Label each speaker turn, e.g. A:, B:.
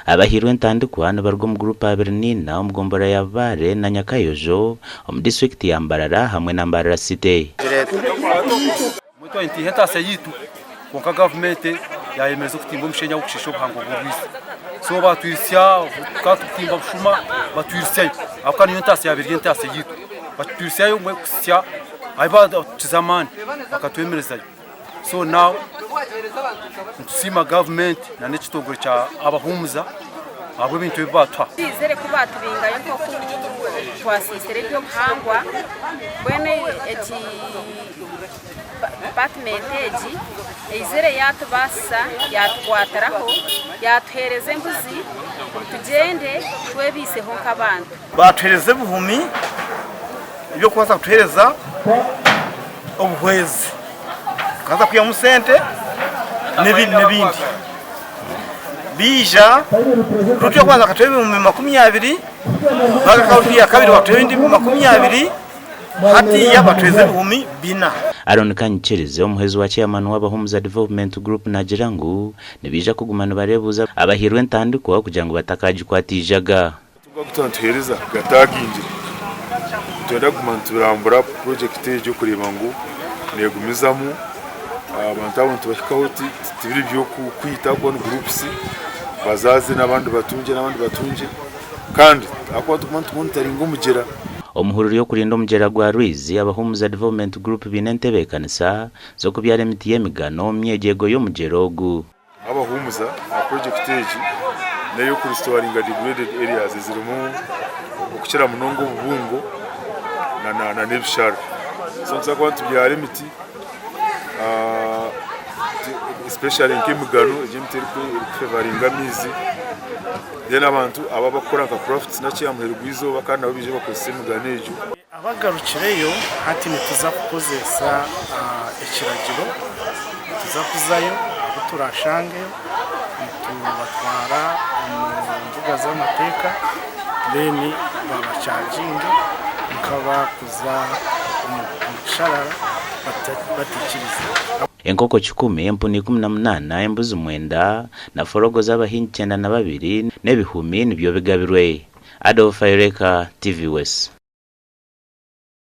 A: Abahairwe entandikwa nibaruga omu guruupu 24 omu gombolola ya Bubare na Nyakayojo omu disiturikiti ya Mbarara hamwe na Mbarara City.
B: Mbwenu nitwiha entaasya yaitu kwonka gavumenti yaayemereza okutimba omushenyi ahabw'okushiisha obuhango bw'orwizi. So baatwirusya tukaba tukutimba bushuma batwirusyayo ahabw'okuba niyo ntaasya yaabaire eri entaasya yaitu. Batwirusyayo mbwenu kuhitsya ahu baatukiza amaani bakatwemerezayo. So now nitusiima gavumenti na n'ekitongore kya Abahuumuza ahabw'ebintu ebi baatuha.
C: Twizire ku baatubingayo nk'oku twasiisire eby'obuhangwa mbwenu egi dipatimenti egi eizire yaatubaasisa yaatukwatiraho yaatuheereza embuzi ngu tugyende twebaiseho nk'abantu.
D: Baatuheereza ebihumi eby'okubaasa kutuheereza obuhwezi tukaza kwihamu sente n'ebindi. Baija ruutu y'okubanza bakatuha ebihumi 20, baagaruka ruutu ya kabiri batuha ebindi 20, hatiiya batuheereza 4000.
A: Aaron Kanyikirize, omuhwezi wa Chairman w'Abahumuza Development Group naagira ngu nibaija kuguma nibareebuuza abahairwe entandikwa kugira ngu batakagikwata eijaga.
E: Amatu agu tuba nituheereza gataagingire. Nitwenda kuguma niturambura purojekiti egyo kureeba ngu neegumizamu. Abantu abo nitubahikaho tibiri by'okwita ahabw'okuba ni gurupusi, bazaze n'abandi batungye n'abandi batungye kandi ahabw'okuba nituguma nitumonitaringa omugyera.
A: Omu hururu y'okurinda omugyera gwa Rwizi, Abahumuza Development Group baine entebeekanisa z'okubyara emiti y'emigano omu myegyeego y'omugyera ogu.
E: Abahuumuza aha purojekiti egi n'ey'okurisitowaringa degraded areas ezirimu okukira munonga obubungo n'ebishara. So nituza kuba nitubyara emiti especially nk'emigano egi emiti erikufevaringa amaizi then abantu aba abakukora nka crafts naki aha muheru gw'eizooba kandi nabo baije bakozese emigano egyo.
F: Abagarukireyo hati nituza kukozesa ekiragiro, nituza kuzayo abu turashangeyo nitubatwara omu mbuga z'amateeka then babachaginge nk'abakuza omu kisharara bataikirize.
A: Enkoko kikumi, empunu 18, embuzi mwenda, na forogo z'abahingi 92 n'ebihumi nibyo bigabirwe. Adolf Ayoreka, TV West.